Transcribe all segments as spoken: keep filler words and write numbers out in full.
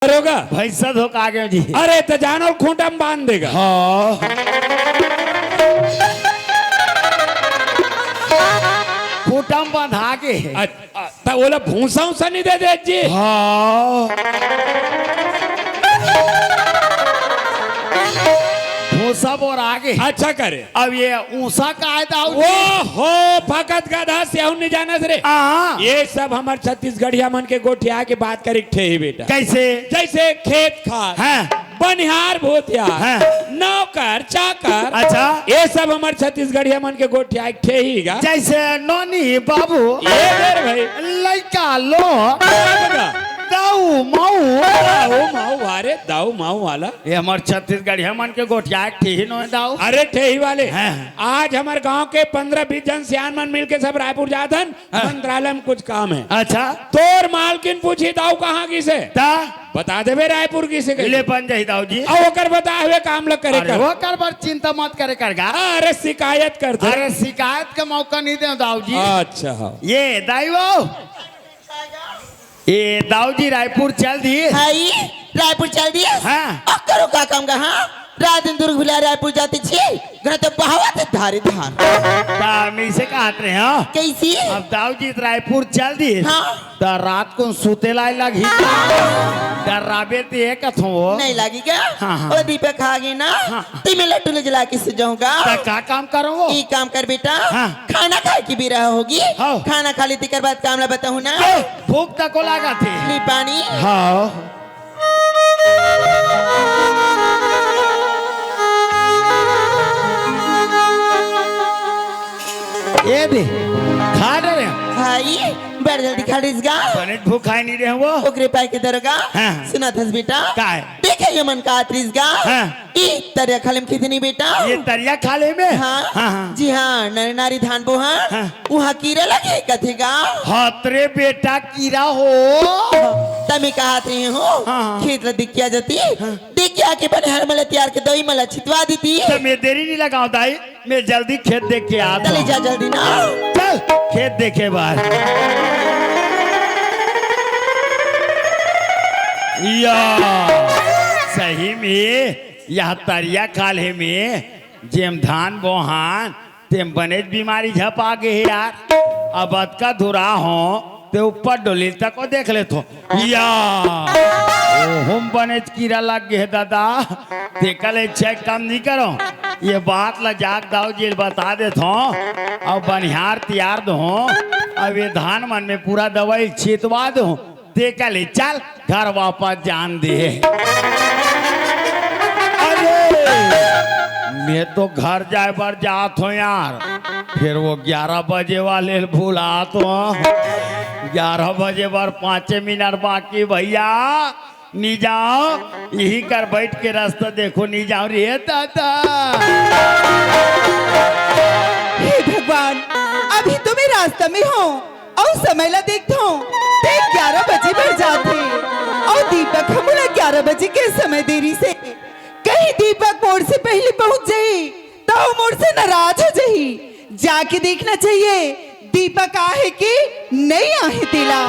दरोगा। भैंसा धोखा गए जी। अरे, त जानो खूंटा म बांध देगा। हाँ। खूंटा म बंधा के। अच्छा। त ओला भूसा उसा नहीं दे दे जी। हाँ। भूसा बोर आगे। अच्छा करे। अब ये ऊंसा का है दाऊ जी? ओहो, फकत गधा से हूं नहीं जानत रे। हाँ। ये सब हमर छत्तीसगढ़िया मन के गोठिया के बात करे के ठेही बेटा। कैसे? जैसे खेत खार। हाँ। बनिहार भूतिया, हाँ। नौकर, चाकर। अच्छा। ये सब हमर छत्तीसगढ़िया मन के गोठिया एक ठे ही गा। जैसे नोनी बाबू। ये देर भाई। लइका लो। बाबा। दाऊ माऊ। दाऊ माऊ, अरे दाऊ माऊ वाला। ये हमर छत्तीसगढ़िया मन के गोठिया एक ठे ही नो दाऊ। अरे ठेही वाले। हाँ। आज हमर गांव के पन्द्रह बीस जन सियान मन मिलके सब रायपुर जात हन। हाँ। मंत्रालय में कुछ काम है। अच्छा। तोर मालकिन पूछी दाऊ कहाँ गिसे? ता? बता देबे रायपुर गिसे कही। ले बन जाही दाऊ जी। अउ ओकर बताए हुए काम ल करे अरे कर। ओकर बर चिंता मत करे कर गा। अरे शिकायत कर दे। अरे शिकायत का मौका नहीं दे दाऊ जी। अच्छा हाँ। ये दाई वो। ये दाऊ जी रायपुर चल दी। हाई, रायपुर चल दी? हाँ। अ, करो का काम गा, हाँ? रात दिन दुर्ग भिला रायपुर जाती छी, घर तो बहावत धारी धार। ता मैं इसे कहत रहे हो। कैसी? अब दाऊ जी रायपुर चल दी। हाँ। त रात को सुते लाए लगी। डराबे ते कथो वो। नहीं लगी क्या? हाँ, हाँ। ओ दीपक आ गई ना? हाँ। ती मैं लड्डू ले जला के सो जाऊंगा। त का काम करो वो? ई काम कर बेटा। हाँ। खाना खाए की बेरा होगी। हाँ। खाना खा ली तेकर बाद काम ला बताऊं ना। ए, भूख तको लागा थे। ली पानी। हाँ। ये दे, खा डरे। भाई, बड़ जल्दी खा रहीस गा। बने भूख खाए नहीं रहे वो। ओकरे पाए के दरोगा। हाँ। सुनत हस बेटा। का है? देखे ये मन का आतरीस गा। हाँ। ई तरिया खाले में कितनी बेटा? ये तरिया खाले में? हाँ। हाँ, हाँ। जी हाँ, नर नारी धान बोहा। हाँ। उहाँ कीरा लगे कथे गा। हात रे बेटा कीरा हो। तमे कहा थे हो। हाँ, हाँ। खेत ला दिखिया जाती। हाँ। देखिया के बने हर मला तैयार के दई मला छितवा देती। तमे देरी नहीं लगाओ दाई। मैं जल्दी खेत देख के आता चले हूँ। जा जल्दी ना। चल, खेत देखे बार। या, सही में, यह तरिया खाले में, जेम धान बोहान, तेम बनेच बीमारी झपा गे हे यार। अब अतका धुरा हो, ते ऊपर डोली तक को देख लेथो। या, ओहू म बनेच कीरा लग गे हे दादा। तेकर ले अच्छा काम नहीं करो। ये बात ला जाग दाऊ जी ल बता देथो। अब बनिहार तियार दो। अब ये धान मन में पूरा दवाई छितवा दो। तेकर ले चल घर वापस जान दे। अरे, मैं तो घर जाए बर जात हो यार। फिर वो ग्यारह बजे वाले ल भुलात हो। ग्यारह बजे बर पाँचे मिनट बाकी भैया, नी जाओ, यही कर बैठ के रास्ता देखो, नी जाओ रे दादा। हे भगवान, अभी तो मैं रास्ता में हूँ, अउ समय ला देखथो, ते ग्यारह बजे बर जाथे, अउ दीपक ह मोला ग्यारह बजे के समय दे रिसे। कहीं दीपक मोर से पहले पहुंच जाही, त ओ मोर से नाराज हो जाही। जाके देखना चाहिए, दीपक आहे कि नहीं आहे तेला।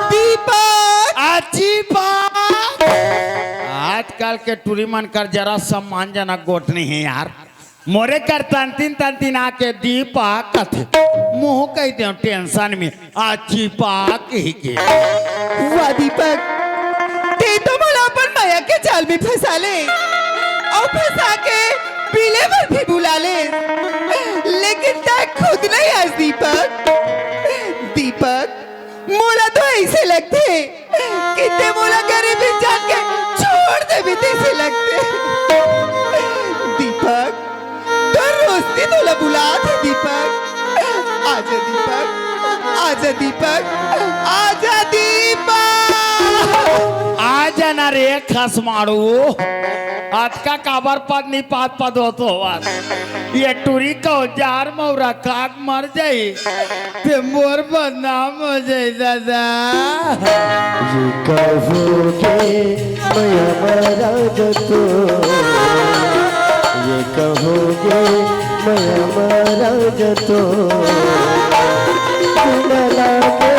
दीपक। आजी बा। आजकल के टूरी मन कर जरा सम्मानजनक गोठ नहीं है यार। मोरे कर तंतिन तंतिन आके दीपक कथे। मुंह कह दे टेंशन में। आजी बा कही के। वाह दीपक, ते तो मोला अपन मया के जाल में फंसा ले, अउ फंसा के पीले बर भी बुला ले, लेकिन तै खुद नहीं आस दीपक। दीपक, मोला तो ऐसे लगथे कि ते मोला गरीबी जान के छोड़ देबे तैसे लगथे। दीपक, तोर रोशनी तोला बुलात हे दीपक। आजा दीपक, आजा दीपक, आजा दीपक। आजा ना अरे खसमाड़ू, अतका काबर पद निपात पद होत होवत? ये टूरी कहो जार मौरा काक मर जाई, ते मोर बदनाम हो जाई दादा। ये कहोगे मया मरा जतो, ये कहोगे मया मरा जतो, तुम्हारा के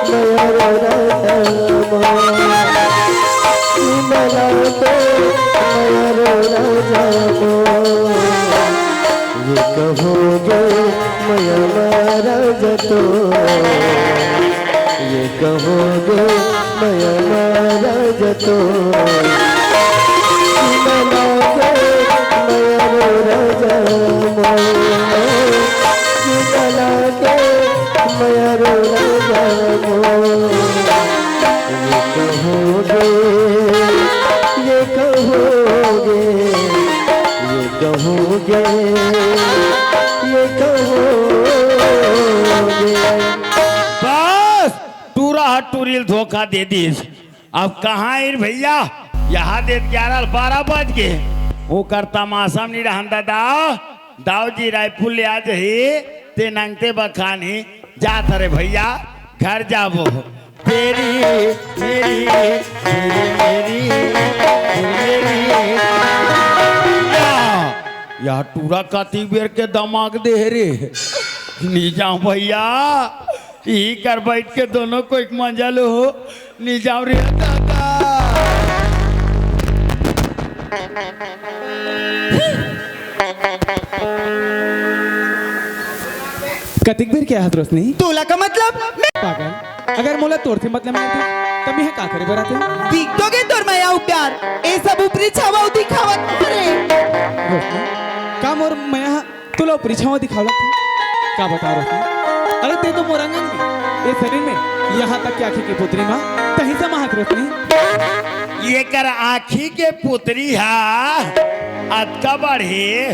मया रो राजा मो, तुम्हारा के मया रो राजा मो। ये कहोगे मया मरा जतो, ये कहोगे मया मरा जतो, तुम्हारा के मया रो राजा मो, तुम्हारा के मया रो राजा मो। ये कहोगे, ये कहोगे, ये कहोगे, ये कहोगे। बस, टूरा ह टूरी ल धोखा दे दिस। अब कहाँ आइन भैया? यहाँ दे ग्यारह बारह बज गे। ओकर तमाशा म नी रहन दादा। दाऊ जी रायपुर ले आ जही, ते नंगते बखानी जात हरे भैया, घर जाबो। तेरी, मेरी, तेरी, मेरी, तेरी, मेरी। या, या टूरा कतिक बेर के दमाक दे रे। नी जाऊं भैया, ई कर बैठ के दोनों को एक मजा लो हो। नी जाओ रे दादा। कतिक बेर के आहत रोशनी? तोला का मतलब? मैं पागल, अगर मोला तोर से मतलब नहीं थी, तब यहाँ का करे बर आते? दिख तो गे तोर मया अउ प्यार, ए सब ऊपरी छावा अउ दिखावत रे। रोशनी, का मोर मया तोला ऊपरी छावा दिखावत हे? का बता रोशनी? अरे ते तो मोर अंग अंग हे, ए शरीर में, यहाँ तक के आँखी के पुतरी मा तही समाहत रोशनी। एकर आँखी के पुतरी हा अतका बड़ हे,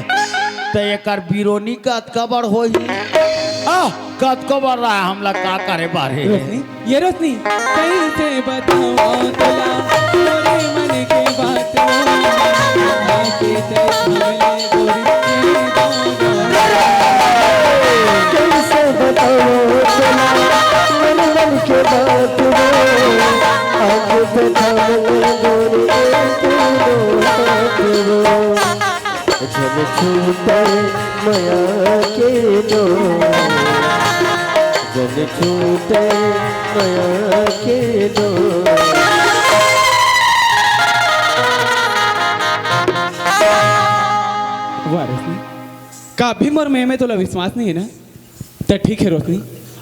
त एकर बिरोनी का अतका बड़ होही। आह, कतको बड़ रहा, हमला का करे बारे? रोशनी, ये रोशनी, कैसे बताऊं तोला, तोरे मन के बात वो, आके ते हमले गोरी, ये दोनों। कैसे बताऊं तोला, तोरे मन के बात वो, आके ते हमले गोरी, ये दोनों हाथ वो। जन छूटे मया के डोर, जन छूटे मया के डोर। वाह रोशनी, का अभी मोर मया में तोला विश्वास नहीं हे ना? त ठीक हे रोशनी,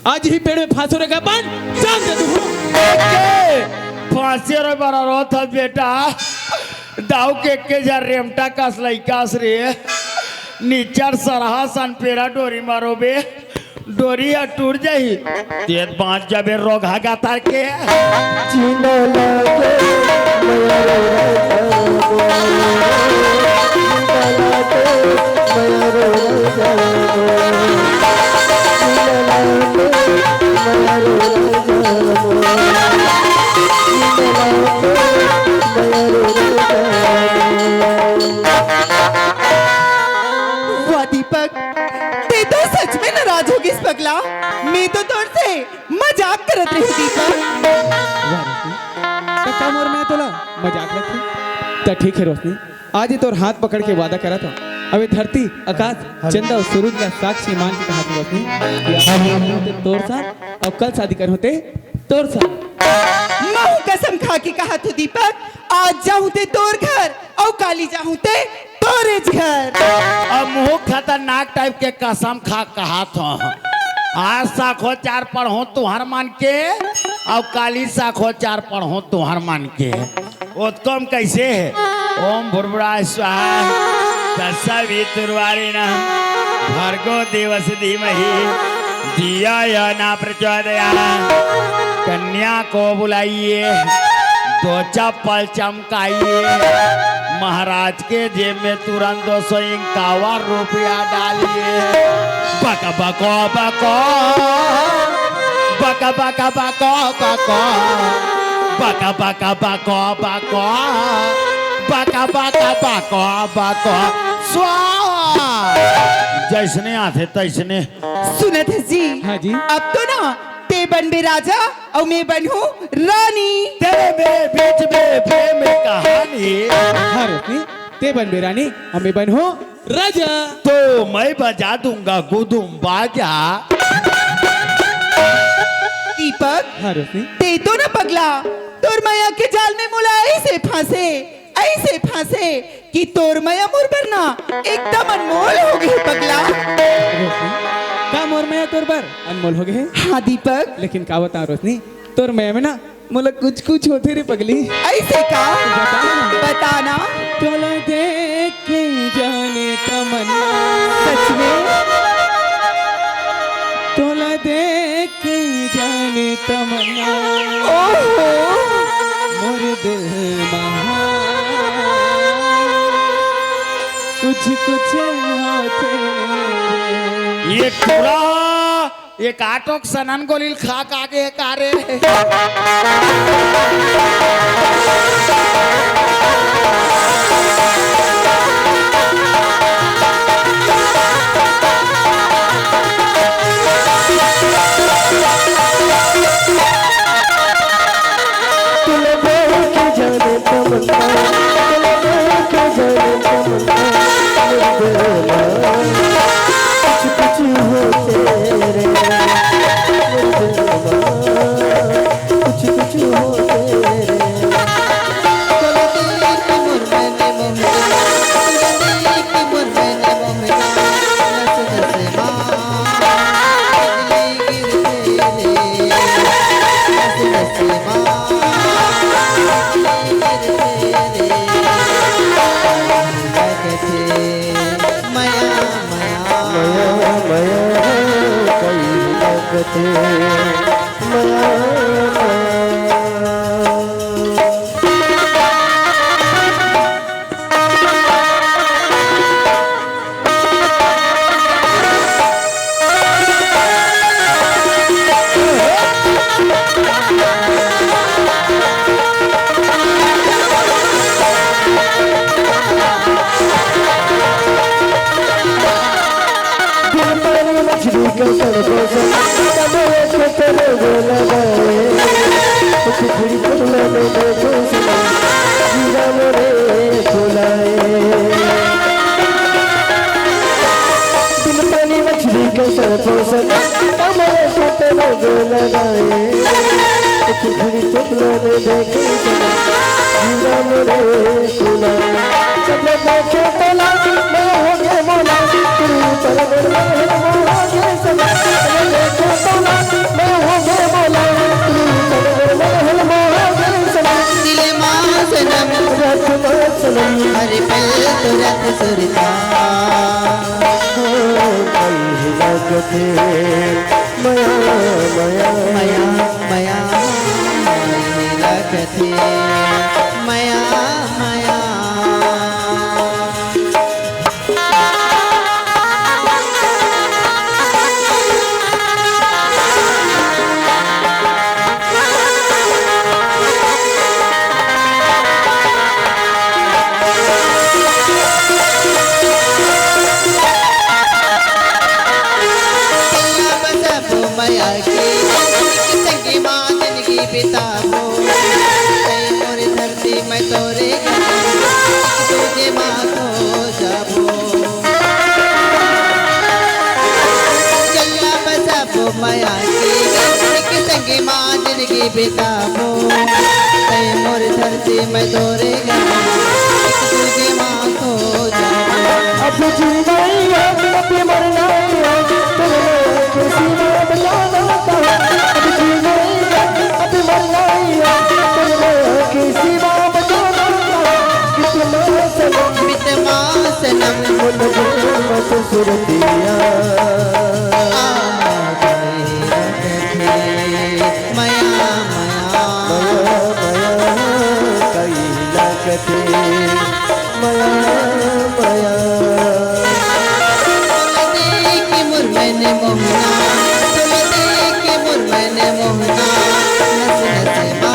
आज ही पेड़ में फांसी रे का बन जान दे तू। एके फांसी रे बरा रोत हस बेटा, दाऊ के एके झन रेमटा कस लइका अस रे, निचर सरहा सन पेरा डोरी मारो बे, डोरी ह टूट जाही, तेत बांच जाबे रोगहा गातर के। जीना लागे मया रो राजा मोर, जीना लागे मया रो राजा मोर। वाह दीपक, ते तो सच में नाराज हो गिस पगला। मैं तो तोर से मजाक करत रही दीपक। वाह रुचि, त का मोर मैं तोला मजाक लगथे? त ठीक हे रोशनी, आज ही तोर हाथ पकड़ के वादा करत हंव। अबे धरती, आकाश, चंदा अउ सूरज ला साक्षी मान के कहत हंव रोशनी, कि आज तोर साथ अउ कल शादी करहूं ते तोर साथ। महूं कसम खा के कहत हंव दीपक, आज जाहूं ते तोर घर अउ काली जाहूं ते तोरेच घर। अब मुंह खतरनाक टाइप के कसम खा कहत हंव। आज साखोचार पढ़हूं तुंहर मन के, अउ काली साखोचार पढ़हूं तुंहर मन के। ओतको म कइसे हे? ओम भूर्भुवः स्वाहा, तत्सवितुर्वरेण्यं भर्गो देवस्य धीमहि धियो यो नः प्रचोदयात्। कन्या को बुलाइए, दो चप्पल चमकाइए, महाराज के जेब में तुरंत दो सौ इक्यावन रुपया डालिए। बक बको बको, बक बक बको बको। बका बका बका बका, बका बका बका बका, स्वाहा। जैसने आथे तैसने। सुनत हस जी? हाँ जी। अब तो ना ते बनबे राजा अउ मैं बनहूँ रानी। तेरे मेरे बीच में प्रेम कहानी। हाँ रोशनी, ते बनबे रानी अउ मैं बनहूँ राजा। तो मैं बजा दूंगा गुदुम बाजा। दीपक, हाँ रोशनी। ते तो ना पगला, तोर मया के जाल में मोला ऐसे फंसे, ऐसे फंसे कि तोर मया मोर बर ना एकदम अनमोल हो गई पगला। रोशनी, का मोर मया तोर बर अनमोल हो गई? हाँ दीपक। लेकिन का बताओ रोशनी, तोर मया में ना मोला कुछ कुछ होथे रे पगली। ऐसे का? बता ना। बता ना। तोला देख के जाने तमन्ना। सच में? तोला देख के जाने तमन्ना। ओहो। मोर दिल महा कुछ कुछ होथे। ये टूरा एक आटोक सनन गोलील खा का गे हे का रे? तुला देख के जाने तमन्ना, तुला देख के जाने तमन्ना, मेरे दिल में कुछ कुछ होथे रे, मेरे दिल में कुछ कुछ होथे रे। तुला देख के मोर मैंने मोहना, तुला देख के मोर मैंने मोहना, नस नस माँ बिजली गिरथे रे, नस नस माँ बिजली गिरथे रे। मया, मया। मया, मया, कई लगथे। मया, मया। दिल पानी मछली का सर भोजन, कमरे को तेरे वो लगाए, कुछ खिड़ी खुला में देखो समा, जीवा मोरे बुलाए। दिल पानी मछली का सर भोजन, कमरे को तेरे वो लगाए, कुछ खिड़ी खुला में देखो समा, जीवा मोरे सुना। जब मैं देखे तोला, मैं हो गे मोला, तू ऊपर मेरे महल में हो गे समा। जब मैं देखे तोला, मैं हो गे मोला, तू ऊपर मेरे महल में हो गे समा। दिल मा सनम, रत मा सनम, हर पल तुरत सुरता। ओ, कई लगथे, मया, मया। मया, मया, लगथे। मया, मया। मया के संगी माँ जिंदगी बिताबो, तै मोर धरती मैं तोरे घर, एक दूजे माँ खो जाबो। चल्ला बसाबो मया के घर, एक संगी माँ जिंदगी बिताबो, तै मोर धरती मैं तोरे घर, एक दूजे माँ खो जाबो। अब जीना ही है, अब मरना ही है, तेरे में खुशी में अब जाना था। अब जीना ही है, अब मरना ही है, तेरे में खुशी में अब जाना था। कितना सनम, कितना सनम, मन मत सुरतिया। आ, मया, मया। मया, मया, कई लगथे। मया, मया। तोला देख के मोर मैंने मोहना, तोला देख के मोर मैंने मोहना, नस नस मा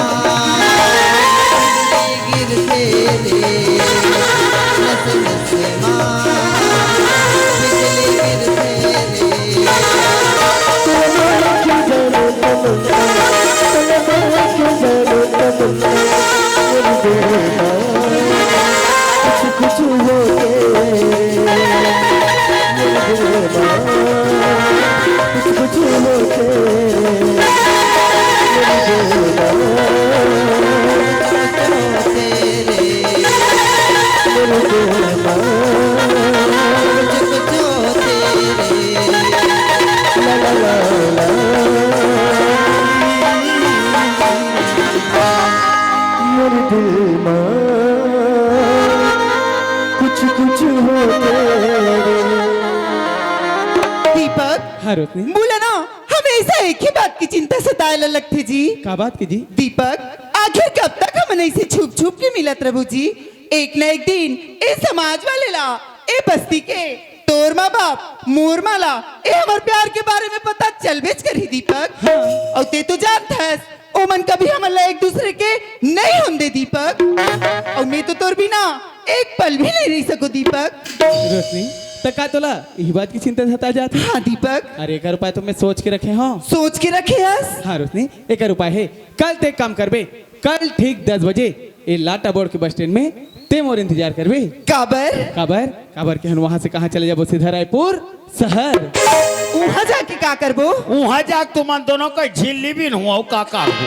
मोर दिल मा कुछ कुछ होथे रे। दीपक, हाँ, रोशनी। मोला ना हमेशा एक ही बात की चिंता सताए ला लगथे जी। का बात की जी? दीपक, आखिर कब तक हमन ऐसे छुप छुप के मिलत रहबो जी? एक न एक दिन ए समाज वाले ला, ए बस्ती के तोर माँ बाप, मोर माँ ला, ए हमर प्यार के बारे में पता चलबेच करही दीपक। हाँ। अउ ते तो जानत हस, ओमन कभी हमन ला एक दूसरे के नहीं होन दे दीपक। अउ मैं तो तोर बिना एक पल भी नहीं रह सको दीपक। रोशनी, त का तोला इही बात की चिंता सता जात हे? हाँ दीपक। अरे, एकर उपाय तो मैं सोच के रखे हौं। सोच के रखे हस? हाँ रोशनी, एकर उपाय हे, कल ते एक काम करबे, कल ठीक दस बजे ए लाटा बोर्ड के बस स्टैंड में ते मोर इंतजार करबे। काबर? काबर? काबर के हम वहां से कहाँ चले जाबो, सीधा रायपुर शहर। उहाँ जाके का करबो? उहाँ जाके तुमन दोनों का झिल्ली बिनहूं, का करबो?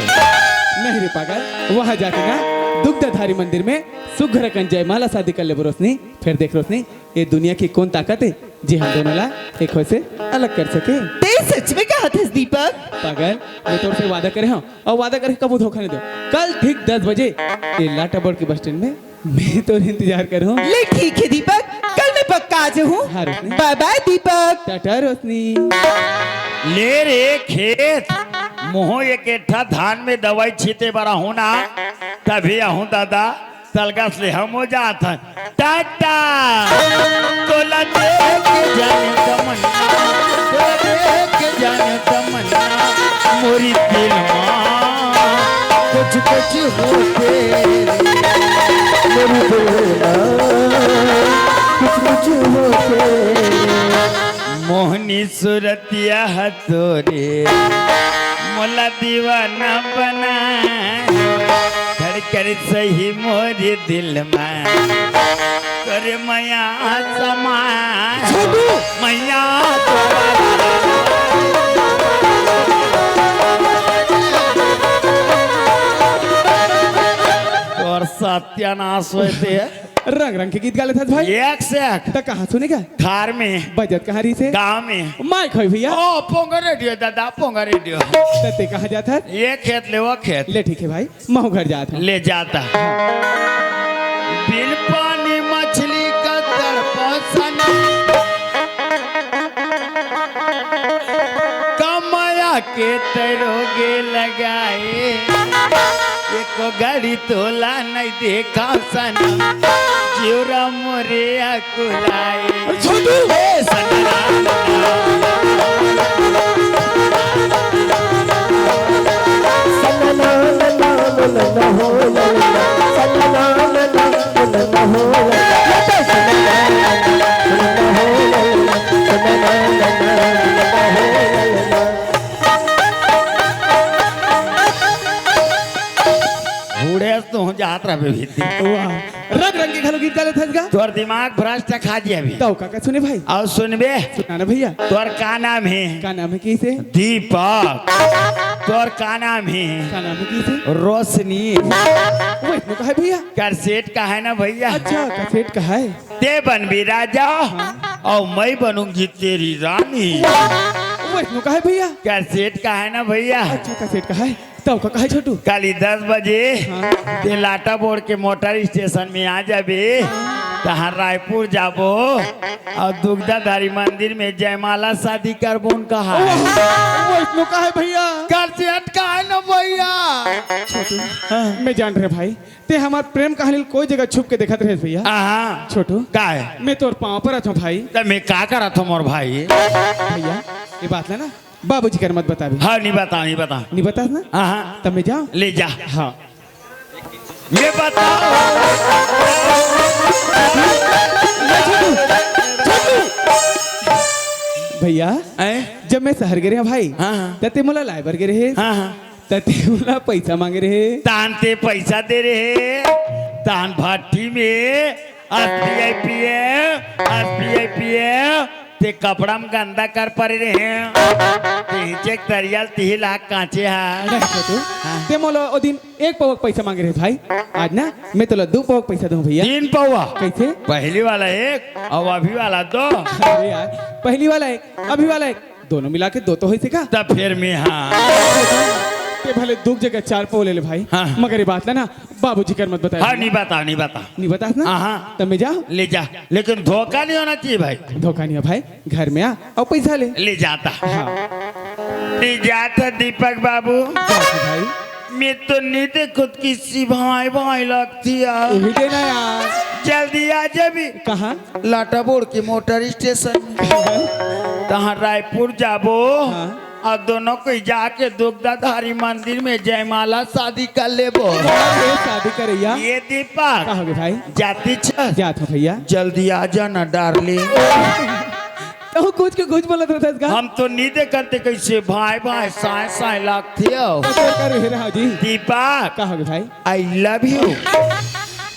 नहीं रे पागल, वहां जाके ना दुग्धाधारी मंदिर में सुघर कन जयमाला शादी कर लेबो रोशनी। फिर देख रोशनी, ये दुनिया की कौन ताकत है जे हम दोनों ला एक होए से अलग कर सके? ते सच में कहत हस दीपक? पागल, मैं तोर से वादा करे हौं अउ वादा करे कबू धोखा नहीं दो। कल ठीक दस बजे ये लाटा बोर्ड के बस स्टैंड में मैं तोर इंतजार करहूं। ले ठीक है दीपक, कल मैं पक्का आ जाहूं। हाँ, रोशनी। बाय बाय दीपक। टाटा रोशनी। ले रे खेत, मोहो एक एठा धान में दवाई छीते बर आहूं ना, तभी आहूं दादा। सलगस ले हम हो जात हन। टाटा। तोला देख के जाने तमन्ना, तोला देख के जाने तमन्ना, मोरी दिल मा कुछ कुछ होथे रे, मोरी दिल मा कुछ कुछ होथे रे। मोहनी सूरतिया ह तोरे मोला दीवाना बनाए, धड़कन सही मोरे दिल में तोरे मया समा, मया तोर सत्यानाश होते। रंग रंग के गीत गा लेथस भाई। एक से एक। त कहाँ सुने का? थार में। बजत कहाँ रहिसे? गाँव में। माइक होय भैया। ओ, पोंगा रेडियो दादा, पोंगा रेडियो। त ते कहाँ जात हस? ये खेत ले वो खेत। ले ठीक है भाई, महू घर जात हूँ। ले जाता। बिन पानी मछली का तड़पा सना, कमाया के तरोगे लगाए। एको घड़ी तोला नहीं देखा सनम, जिउरा मोरे अकुलाए। छोटू। ए सनम। बूढ़े तू जात रहबे भीती। वाह, रंग रंग के घलो गीत गा लेथस गा। तोर दिमाग भ्रष्ट खा जी अभी। तौ का का सुने भाई? अउ सुनबे। सुना ना भैया। तोर का नाम हे? का नाम हे कइसे? दीपक। तोर का नाम हे? का नाम हे कइसे? रोशनी। वइसनो कहे भैया? कैसेट कहे ना भैया। अच्छा, कैसेट कहे। ते बनबे राजा, हाँ। अउ मैं बनूंगी तेरी रानी। वइसनो कहे भैया? कैसेट कहे ना भैया। अच्छा, कैसेट कहे। तौ का कहे छोटू? काली दस बजे हाँ। ते लाटा बोर्ड के मोटर स्टेशन में आ जाबे, तहाँ रायपुर जाबो अउ दुग्धाधारी मंदिर में जयमाला शादी करबो न कहा। ओह, वइसनो कहे भैया। कैसेट कहे ना भैया। छोटू, हाँ। मैं जान रहे भाई, ते हमार प्रेम कहानी ल कोई जगह छुप के देखत रहे भैया। हाँ। छोटू, का हे? मैं तोर पाँव परत हूँ भाई। त मैं का करत हूँ मोर भाई? भैया, ये बात ला ना बाबूजी कर मत बताबे। हाँ, नहीं बता, नहीं बता। नहीं बतास ना? हाँ, हाँ। तब मैं जाऊँ? ले जा। हाँ। मैं बताओ। भैया, हैं? जब मैं शहर गे रहेंव भाई, हाँ, हाँ। त तें मोला लाय बर गे रहे। हाँ, हाँ। त तें मोला पैसा मांगे रहे। तान तें पैसा दे रहे, तान भट्ठी में S B I P M, S B I P M, तें कपड़ा म गंदा कर परे रहे। तें हिचे के तरिया ल तिही लाग कांचे हा। नहीं, छोटू, हाँ। तें मोला ओ दिन एक पउवा के पैसा मांगे रहे भाई, आज ना मैं तोला दू पउवा के पैसा दूं भैया। तीन पउवा? कैसे? पहली वाला एक अउ अभी वाला दो। अरे यार, पहली वाला एक, अभी वाला एक, दोनों मिला के दो तो होइस का? त फेर मैं, हाँ। तें भले दू के जगह चार पउवा ले ले भाई, हाँ। मगर ये बात ला ना बाबूजी कर मत बताय। हाँ, नहीं बता, नहीं बता। नहीं बतास ना? हाँ, हाँ। त मैं जांव? ले जा, लेकिन धोखा नहीं होना चाहिए भाई। धोखा नहीं हो भाई, घर में आ अउ पैसा ले। ले जाता। हाँ। ले जाता दीपक बाबू। जाता भाई। मैं तो नहीं देखत कि सिभाई भाई लगती है। यही देना यार। जल्दी आ जाबे। कहाँ? लाटाबोड़ के मोटर स्टेशन में। कहाँ? तहाँ रायपुर जाबो। हाँ। अउ दोनों कोई जाके दुग्धाधारी मंदिर में जयमाला शादी कर लेबो। अरे शादी करैया। ये दीपक। का होगे भाई? जाती छ? जात हूँ भैया। जल्दी आ जाना डार्लिंग। तहूँ कुछ के कुछ बोलत रहत हस का? हम तो नहीं देखत तें कैसे भाई भाई साय साय लागथे हो। तो कर रहे रहा जी। दीपक। का होगे भाई? I love you।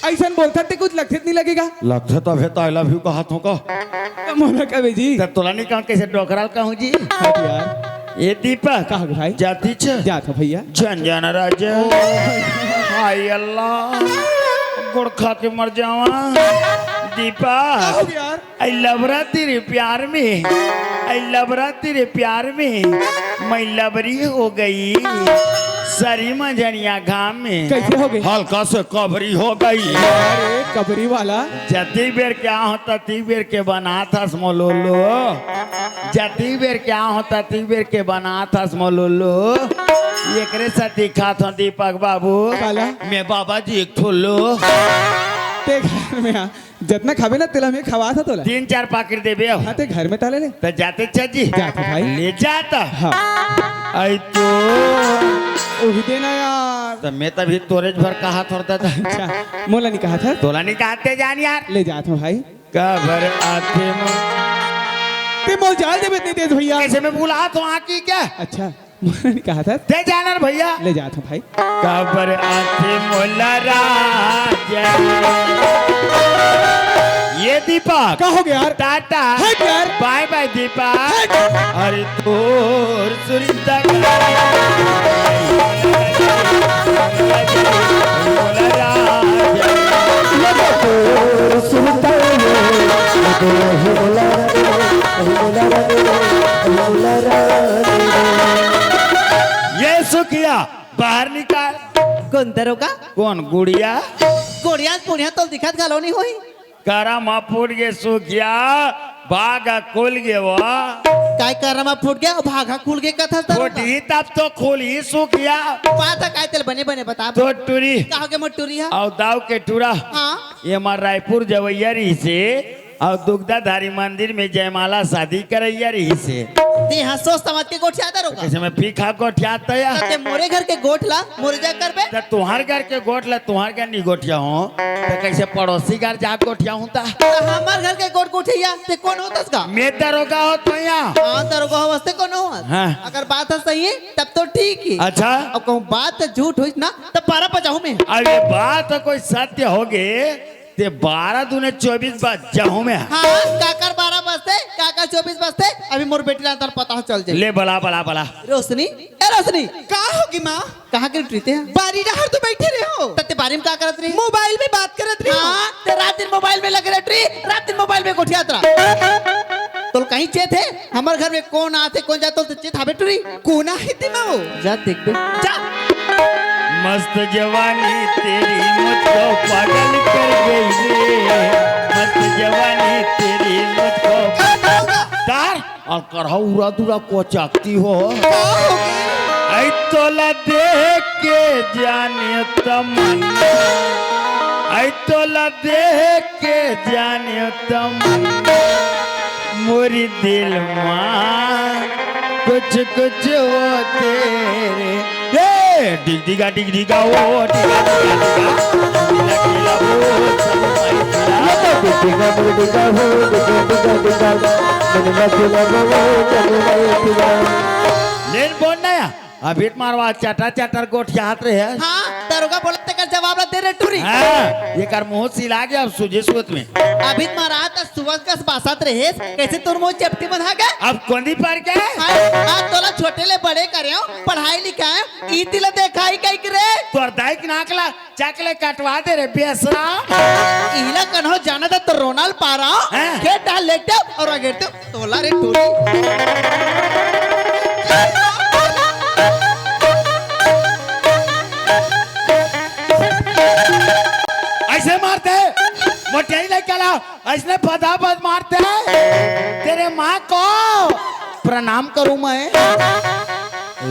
अइसन बोलथस तें कुछ लगथे त नहीं लगे का? लगथे तभे त I love you कहत हूँ का। त मोला कबे जी? त तोला नहीं कहूँ कैसे डोकरा ल कहूँ जी? हाँ जी यार। ये दीपक। का होगे भाई? जाती छ? जात हूँ भैया। झन जाना राजा। ओ। हाय अल्लाह। गोड़ खा के मर जावा। दीपक। का होगे यार? आई लबरा तेरे प्यार में, आई लबरा तेरे प्यार में, मैं लबरी हो गई। सरी मंझनिया घाम में। कैसे होगे? हल्का से कबरी हो गई। अरे कबरी वाला। जती बेर के आहूँ तती बेर के बनाथस मोलोलो। जती बेर के आहूँ तती बेर के बनाथस मोलोलो। एकरे से दिखात हूँ दीपक बाबू। काला? मैं बाबा जी एक ठो लो। तें घर में आ। जतना खाबे ना, तेला मैं खवात हूँ तोला। तीन चार पाकिट देबे अब। हाँ, तें घर में तले ले। त जाते छ जी। जात हूँ भाई। ले जाता। हाँ। आई तो। उही देना यार। त मैं तभी तोरे भर कहा थोड़ा था। अच्छा, मोला नहीं कहा था। तोला नहीं कहा तें जान यार। ले जात हूँ भाई। काबर आथे मो- तें मोला जाय देबे त नहीं देस भैया। कैसे मैं बुलात हूँ आके क्या? अच्छा। मोला नहीं कहा था। तें जाना रे भैया। ले जात हूँ भाई। काबर आथे मोला राजा। ये दीपक। का होगे यार? टाटा। हट यार। बाय बाय दीपक। हट। अरे तोर सुरिंदा मोला राजा। ये सुखिया, बाहर निकाल। कौन दरोगा? कौन गुड़िया? गुड़िया, गुड़िया तो दिखत घलो नहीं होही। करा म फूट गे सुखिया, भागा खुल गे वो। काय करा म फूट गे, भागा खुल गे कथा दरोगा? फूटही तब तो खुलही सुखिया। बात काय तेला बने बने बता। तो टुरी। का होगे मोर टुरी हा? अउ दाऊ के टुरा। हाँ। ये मार रायपुर जवैया रहिसे। अउ दुग्धाधारी मंदिर में जयमाला शादी करैया रहिसे। तें हा सोच समझ के गोठियात रहोगा। कैसे मैं फीका गोठियात या? त तें मोरे घर के गोठ ला मोरे जग करबे। त तुंहर घर के गोठ ला तुंहर घर नहीं गोठियाहूँ, त कैसे पड़ोसी घर जा गोठियाहूँ त? त हमर घर के गोठ गोठिया, तें कोन होथस का? मैं दरोगा होथों यहाँ। हाँ, दरोगा होवस ते कोन होवस? हाँ। अगर बात ह सही हे, तब तो ठीक हे। अच्छा। अउ कहूँ बात झूठ होइस ना, त पारा पचाहूँ मैं। अरे बात कोई सत्य होगे, ते बारह दूने चौबीस बजहूँ मैं। हाँ, काकर बारह बजथे, काकर चौबीस बजथे, अभी मोर बेटी ला अंदर पता चल जाही। ले बला, बला, बला। रोशनी, ए रोशनी। का होगे माँ? कहाँ गे टुरी ते? बारी डहर तो बइठे रहेंव। त ते बारी म का करत रहे? मोबाइल में बात करत रहेंव। हाँ, ते रात दिन मोबाइल में लगे रहे टुरी, रात दिन मोबाइल में गोठियात रहा। तोला कहीं चेत हे? हमर घर में कोन आथे, कोन जाथे, तोला चेत हावे टुरी? कोन आही ते माँ वो? जा देखबे। जा। मस्त जवानी तेरी मुझको पागल कर गई रे। मस्त जवानी तेरी मुझको तार अउ करहा उरा दुरा कोचकती हो। आई तोला देख के जाने तमन्ना, आई तोला देख के जाने तमन्ना, मोरी दिल मा कुछ कुछ होथे रे। ए, डिग डिगा, डिग डिगा, ओ, डिगा, डिगा, डिगा, डिगा, डिगा, ओ, सब माई खिला। ये तो डिग डिगा, डिग डिगा, ओ, डिगा, डिगा, डिगा, मनुआ खिला, ओ, सब माई खिला। लेन बोल ना या, अभी तुम्हार बात चटर चटर गोठियात रहे। हाँ, दरोगा बोलत तेकर जवाब ला दे रे टूरी। हाँ, एकर मुंह सिला गया अब सूझे सूत में। अभी तुम्हारा त सुबह कस बासत रहे, कैसे तोर मुंह चपटी बंधा गया? अब कोंदी पर के? हाँ, आज तोला छोटे ले बड़े करे हो, पढ़ाई लिखाए, ई तिला देखाई कई रे। तोर दाई के नाक ला चकले कटवा दे रे बेसरा। इला कन्हो जाना था तो रोनाल पारा, हैं? खेत डाल लेटे और अगर तो तोला रे टूरी। ऐसे मारते, मोटे ही लड़का ला, ऐसने फटाफट मारते हैं। तेरे माँ को प्रणाम करूं मैं।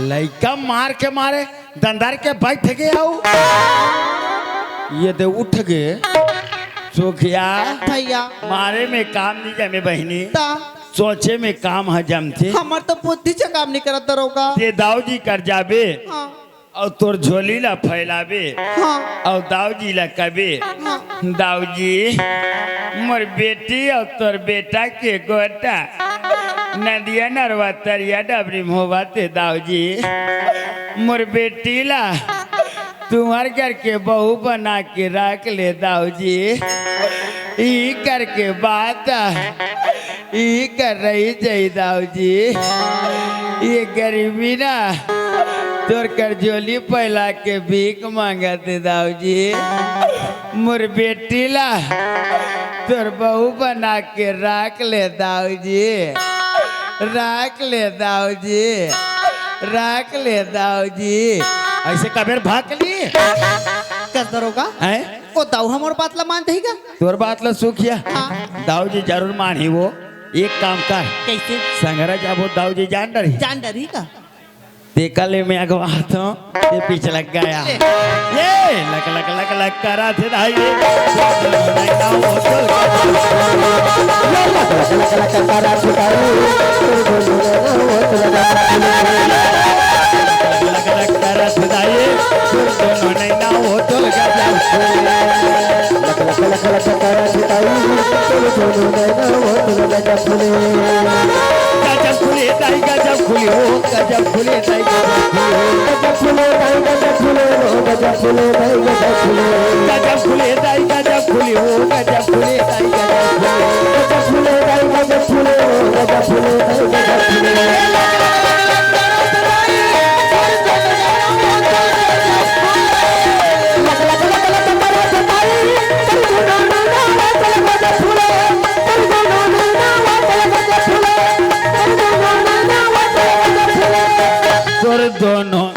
लइका मार के मारे, दंदर के बैठ गए हो। ये दे उठ गए। सुखिया, भैया। मारे में काम नहीं जमे बहिनी। ता। सोचे में काम ह जमथे। हमर तो बुद्धि से काम नहीं करत दरोगा। ते दाऊ जी कर जाबे। हाँ। अउ तोर झोली ला फैलाबे। हाँ। अउ दाऊ जी ला कबे। हाँ। दाऊ जी, मोर बेटी अउ तोर बेटा के गोटा नदिया नरवा तरिया डबरी में होवत हे दाऊ जी। मोर बेटी ला तुम्हर घर के बहू बना के रख ले दाऊ जी। ई घर के बात ई कर रही जय दाऊ जी। ये गरीबी ना तोर कर झोली फैला के भीख मांगत हे दाऊ जी। मोर बेटी ला तोर बहू बना के रख ले दाऊ जी। रख ले दाऊ जी। रख ले दाऊ जी। ऐसे कबेर भाग ली। कस दरोगा? हैं? ओ दाऊ हमर बात ला मान देही का? तोर बात ला सुखिया। हाँ। दाऊ जी जरूर मानही वो। एक काम कर। कैसे? संघरा जाबो दाऊ जी जान डरही। जान डरही का? तेका ले मैं अगवा तो ये पीछे लग गया। ले। ये लक लक लक लक करा थे दाई। ये लक लक लक लक करा थे दाई। लक लक लक करा थे दाई। दोनों नहीं ना वो तो लगा जा। लक लक लक लक करा थे दाई। दोनों नहीं ना वो तो लगा जा। गजब खुले दाई गजब खुले हो, गजब खुले दाई गजब खुले हो। गजब खुले दाई गजब खुले हो, गजब खुले दाई गजब खुले हो। गजब खुले दाई गजब खुले हो, गजब खुले दाई गजब खुले हो। गजब खुले दाई गजब खुले हो, गजब खुले दाई गजब खुले हो। तोर दोनों।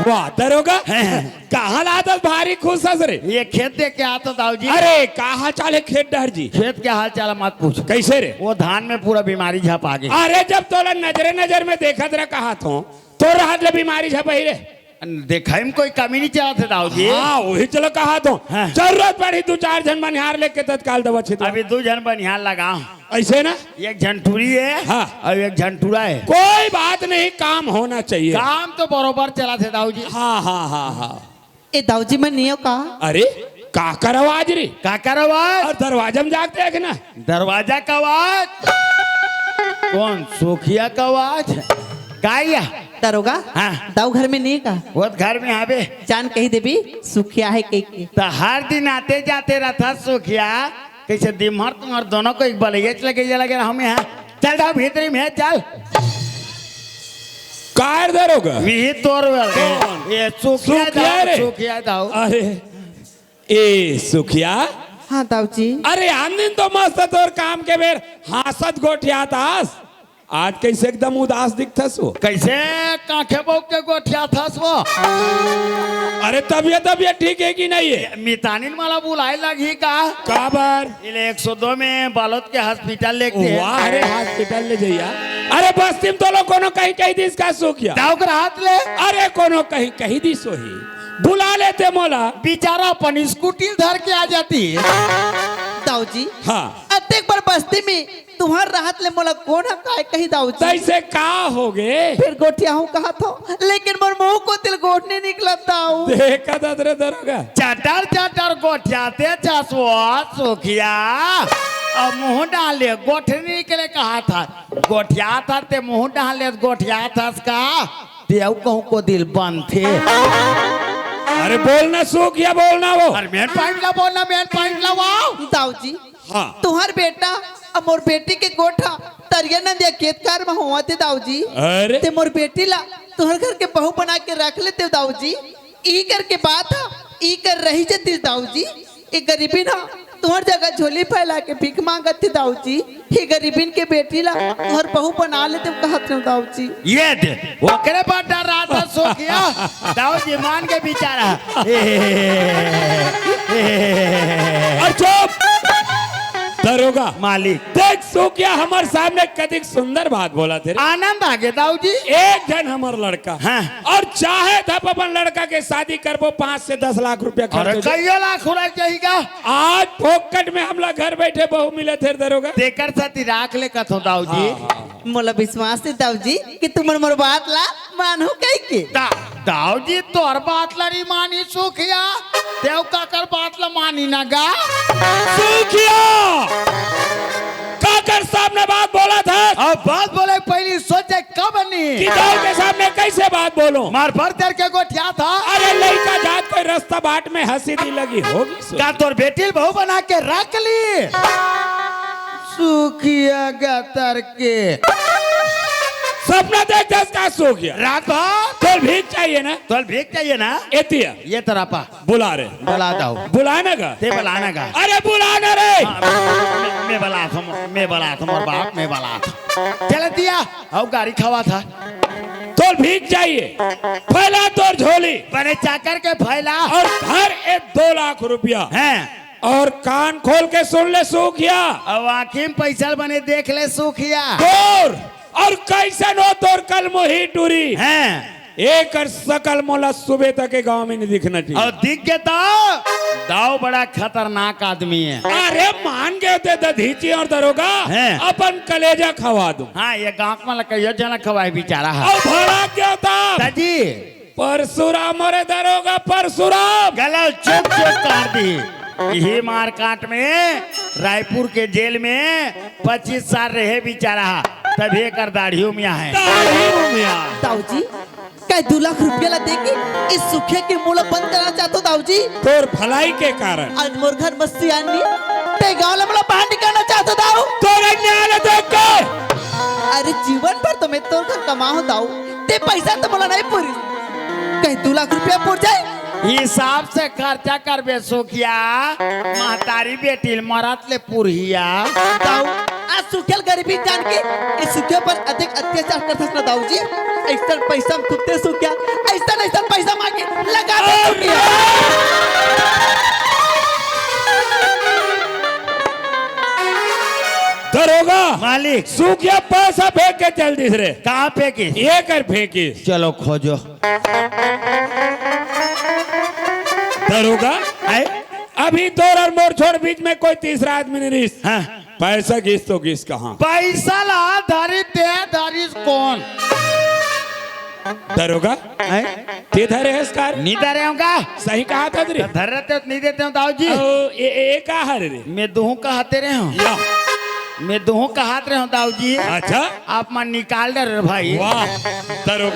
वाह, दरोगा। हैं। कहाँ ला आत हस भारी खुश हस रे? ये खेत देख के आत हँव दाऊ जी। अरे, का हाल चाल हे खेत डहर जी? खेत के हाल चाल मत पूछ। कैसे रे? वो धान में पूरा बीमारी झप आ गई। अरे, जब तोला नजरे नजर में देखत रहा कहा थो, तोर हाथ ले बीमारी झप आई रे। देखई में कोई कमी नहीं चलत हे दाऊ जी। हाँ, वही चलो कहा थो। हाँ। जरूरत पड़ी दू चार झन बनिहार लेके तत्काल दवा छिटवा। अभी दू झन बनिहार लगाओ। ऐसे ना? एक झन टूरी हे हाँ। अउ एक झन टूरा हे। कोई बात नहीं, काम होना चाहिए। काम तो बरोबर चलत हे दाऊ जी। हाँ, हाँ, हाँ, हाँ। ए दाऊ जी, मैं नियो का? अरे, काकर आवाज रे? काकर आवाज? अउ दरवाजा में जाके देख ना। दरवाजा का आवाज? कौन? सुखिया का आवाज? का या? दरोगा? हाँ। दाऊ घर में नहीं का? वो घर में आबे। जान कही देबी, सुखिया हे कहिके। त हर दिन आते जाते रहत हस सुखिया, कैसे दिन भर तुम्हर दोनों को एक बलैया च लगे लगे रहो में, हाँ? चल जाओ भीतरी में, चल। कार दरोगा? वही तोर वाला। कौन? ये सुखिया सुखिया दाऊ, रे? सुखिया दाऊ। अरे, ए सुखिया। हाँ दाऊ जी। अरे, आन दिन तो मस्त तोर काम के बेर हाँसत गोठियात हस। आज कैसे एकदम उदास दिखथस वो? कैसे कांखे बौक के गोठियात हस वो? अरे तबियत, तबियत ठीक हे कि नहीं हे? मितानिन मला बुलाए लगही का? काबर? इले एक सौ दो में बालोद के हॉस्पिटल लेके हे। वाह रे, हॉस्पिटल ले जइया। अरे बस्ती में तोला कोनो कहीं कही दिस का सुखिया? दाऊ कर हाथ ले। अरे कोनो कहीं कही दिस होही। बुला लेते मोला। बेचारा अपन स्कूटी धर के आ जाती। दाऊ जी, हाँ। अतेक बड़ बस्ती में तुंहर रहत ले मोला कोन ह काय कही दाऊ जी? तइसे का होगे? फेर गोठियाहूं कहत हंव, लेकिन मोर मुंह कोति ले गोठ नइ निकलत दाऊ। देखा दत रे दरोगा। चटर चटर गोठियाथे जसवो सुखिया। अब मुंह डाले गोठ नइ निकले कहत हस। गोठियात हस ते मुंह डाले गोठियात हस का? ते अउ कहूं कोति ले बनथे। अरे बोल ना सुखिया, बोल ना वो। अरे main point ला बोल ना, main point ला वो। दाऊ जी, हाँ। तुंहर बेटा अउ मोर बेटी के गोठ ह तरिया नंदिया खेत खार म होवत हे दाऊ जी। अरे। ते मोर बेटी ला तुंहर घर के बहू बना के रख लेतेव दाऊ जी। ई कर के बात ह, ई कर रहि जतिस दाऊ जी। ए गरीबिन ह तुंहर जगह झोली फैला के भीख मांगत हे दाऊ जी। ए गरीबिन के बेटी ला तुंहर बहू बना लेतेव कहत रेहेंव दाऊ जी। ये दे, ओकरे बर डर्रात हस सुखिया। दाऊ जी मान गे बिचारा। अरे चुप। दरोगा। मालिक। देख सुखिया हमर सामने कतिक सुंदर बात बोलत हे रे। आनंद आगे दाऊ जी। एक झन हमर लड़का। हाँ। अउ चाहे त अपन लड़का के शादी करबो, पाँच से दस लाख रुपया खर्च अरे हो जाही। कइयो लाख हो जाही का? आज फोकट में हमला घर बइठे बहू मिलत हे रे दरोगा। तेकर सेती राख ले कथंव दाऊ जी। हाँ, हाँ। मोला विश्वास हे दाऊ जी कि तुमन मोर बात ला मानहू कहिके। दा-, दाऊ जी तोर बात ला नइ मानही सुखिया, तें काकर बात ला मानही न गा? सुखिया! काकर सामने बात बोलत हस? अब बात बोले पहिली सोचे कब नइ। कि दाऊ के सामने कइसे बात बोलंव? मार भर तेर के गोठियात हस। अरे लइका जात कोई रस्ता बाट में हंसी दी लगी होगी। का तोर बेटी ल बहू बना के रख ली? सुखिया गतर के। सपना देखत हस का सुखिया? रात भर। तोला भीख चाहिए ना? तोला भीख चाहिए ना? एती आ। ये तरफ आ। बुला रे। बुला दाऊ। बुला ना गा। तें बुला ना गा। अरे बुला ना रे। हाँ, मैं, मैं, मैं बुलात हंव, मैं बुलात हंव, मोर बाप, मैं बुलात हंव। चल एती आ, अउ गारी खवात हस। तोला भीख चाहिए। फैला तोर झोली। बने चाकर के फैला। अउ धर ए दो लाख रुपया। हैं। अउ कान खोल के सुन ले सुखिया। अब आँखी म पइसा ल बने देख ले सुखिया। तोर अउ कइसन हो तोर कलमोही टूरी। हैं। एकर सकल मोला सुबह तक के गांव में नइ दिखना चाहिए। अउ दिख गे त दाऊ बड़ा खतरनाक आदमी हे। अरे मान गे त दधीची अउ दरोगा। हैं। अपन कलेजा खवा दूं। हाँ, ये गांव में ला कइयो झन खवाय बिचारा ह। अउ भड़क गे त। दाजी। परसुराम रे दरोगा परसुराम। गला चुप चुप कर दी। इही मारकाट में रायपुर के जेल में पच्चीस साल रहे बिचारा ह, तभे एकर दाढ़ी उमिया हे। दाढ़ी उमिया। दाऊ जी, काय दू लाख रुपया ला देके इस सुखिया के मुंह ला बंद करना चाहत हो दाऊ जी? तोर भलाई के कारण। आज मोर घर म सियान नइ, तें गांव ला मोला बाहर निकालना चाहत हो दाऊ? तोर अन्याय ला देख के। अरे जीवन भर तो मैं तोर घर कमाहूं दाऊ, ते पइसा तो मोला नइ पूरी। काय दू लाख रुपया पूर जाय? हिसाब से खर्चा करबे सुखिया, महतारी बेटी ल मरत ले पुरही आ। दाऊ, आज सुखिया ल गरीबी जान के, ए सुखिया पर अतेक अत्याचार करथस ना दाऊ जी, अइसन पइसा म कुत्ते सुखिया, अइसन, अइसन पइसा मांगे, लगा दे सुखिया। दरोगा, मालिक। सुखिया पइसा फेंक के चल दिस रे। कहाँ फेंकिस? एकर फेंकिस। चलो खोजो। दरोगा, आय? अभी तोर अउ मोर छोड़ बीच में कोई तीसरा आदमी नइ रिहिस। हाँ। पइसा गिस तो गिस कहाँ? पइसा ला धरिस ते धरिस कोन? दरोगा, आय? तें धरे हस का रे? नइ धरे हंव का? सही कहत हस रे। त धरे रहतेंव त नइ देतेंव दाऊ जी। अउ ए, ए, ए का हरे रे? मैं दुहूं कहत रहेंव। या। मैं दुहूं कहत रहेंव दाऊ जी। अच्छा। आप मन निकाल डरे रे भाई। वाह, दरोगा।